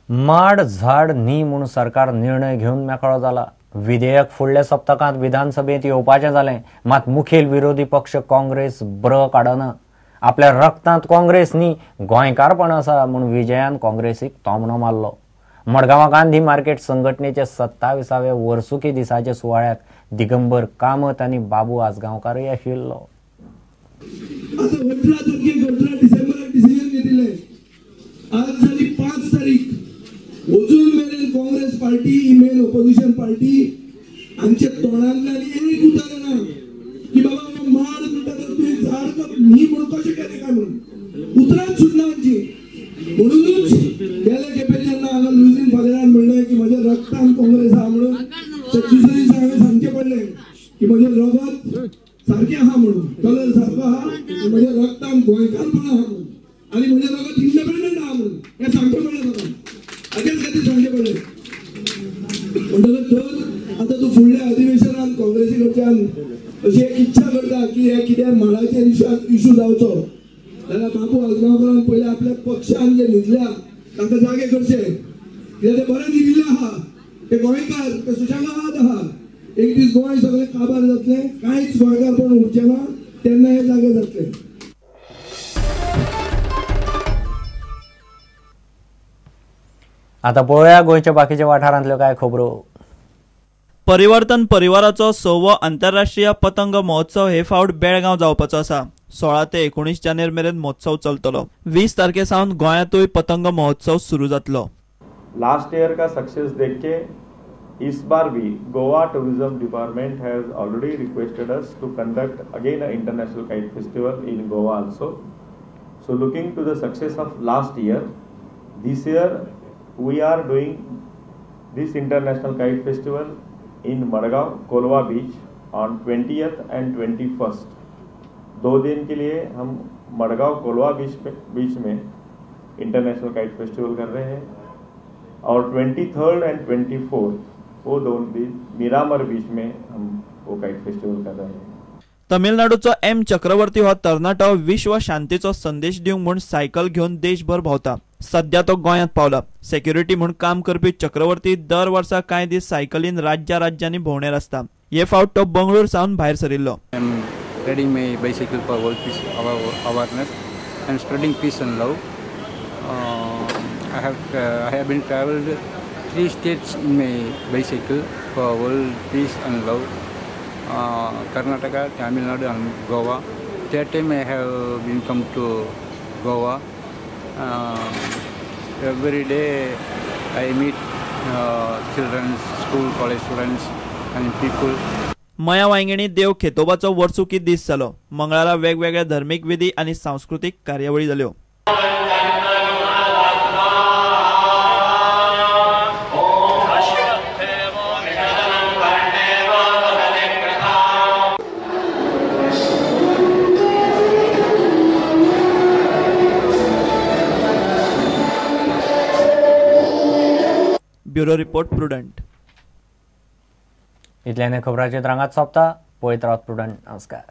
माड झाड न्ही म्हूण सरकार निर्णय घेवन मेकळो जाला. विधेयक फुडल्या सप्तकांत विधानसभेंत येवपाचें जालें, मात मुखेल विरोधी पक्ष काँग्रेस ब्र काडना. आपल्या रक्तांत काँग्रेस न्ही गोंयकारपण आसा म्हूण विजयान काँग्रेसीक तोमणो मारलो. मडगांवां गांधी मार्केट संघटनेचे 27व्या वर्सुकी दिसाच्या सुवाळ्याक दिगंबर कामत आनी बाबू आजगांवकारय आशिल्लो. आता 18 तारखेक 18 डिसेंबराक डिसिजन घेतिल्लें. आज जाली 5 तारीख. अजून मेरेन काँग्रेस पार्टी ही मेन ओपोजिशन पार्टी आमच्या तोंडांतल्यान एक उतर ना की बाबा माड म्हणटा तर तुवें झाड न्ही म्हणून कशें केलें काय म्हणून उतरांच सुटना आमची. म्हणूनच गेले खेपे जेन्ना हांगा लुईझीन फालेरान म्हणलें की म्हज्या रक्तान काँग्रेस आहा म्हणून, ते दुसरे दिसा हांवें सांगचें पडलें की म्हजें रगत सारकें आहा म्हणून, कलर सारको आहा, म्हज्या रक्तान गोंयकारपण आहा म्हणून आनी म्हजें रगत इंडिपेंडंट आहा म्हणून हें सांगचें पडलें म्हाका. हाचेच खातीर सांगचें पडलें. म्हणटकच जर आतां तूं फुडल्या अधिवेशनान काँग्रेसी कडच्यान अशी एक इच्छा करता की हे कितें माडाचेर इशू जावचो जाल्यार बाबू आजगांवकारान पयलीं आपल्या पक्षान जे न्हिदल्या तांकां जागे करचे. कित्याक ते बरें न्हिदिल्ले आहा, ते गोंयकार, ते सुशेगाद आहा. एक दीस गोंय सगळें काबार जातलें, कांयच गोंयकारपण उरचें ना, तेन्ना हे जागे जातले. आता पळोवया गोंयच्या बाकीच्या वाठारांतल्यो काय खबरो. परिवर्तन परिवाराचो 6वो आंतरराष्ट्रीय पतंग महोत्सव हे फावट बेळगांव जावपाचो आसा. 16 ते 19 जानेर मेरेन महोत्सव चलतलो. 20 तारखे सावन गोंयांतूय पतंग महोत्सव सुरू जातलो. लास्ट इयर का सक्सेस देख के इस बार भी Goa tourism department has already requested us to conduct again a international kite festival in Goa also. So looking to the success of last year, this year we are doing this international kite festival in Madgaon Colva beach on 20th and 21st. 2 दिन K लिए हम Madgaon Colva beach में international kite festival कर रहे हैं और 23rd and 24th वो 2 दिन Miramar beach में हम वो काइट फेस्टिवल कर रहे हैं. तमिळनाडूचो एम चक्रवर्ती हो तरणाटो विश्व शांतीचो संदेश दिवंक म्हूण सायकल घेवन देशभर भोंवता. सध्या तो गोंयांत पावला. सेक्युरिटी म्हूण काम करपी चक्रवर्ती दर वर्सा कांय दीस सायकलीन राज्या राज्यांनी भोंवडेर आसता. हे फावट तो बंगळूर सावन भायर सरिल्लो. I am riding my bicycle for world peace awareness and spreading peace and love. I have been travelled 3 states in my bicycle for world peace and love. Karnataka, Tamil Nadu and Goa. That time I have been come to Goa. Every day I meet children, school, college students and people. मया वांयगिणी देव खेतोबाचो वर्सुकी दीस जालो. मंगळारा वेगवेगळ्या धर्मीक विधी आनी सांस्कृतीक कार्यावळी जाल्यो. Bureau report, Prudent. इतल्याने खबरांचे रांगात सोंपता. पळयत रावत प्रुडंट. नमस्कार.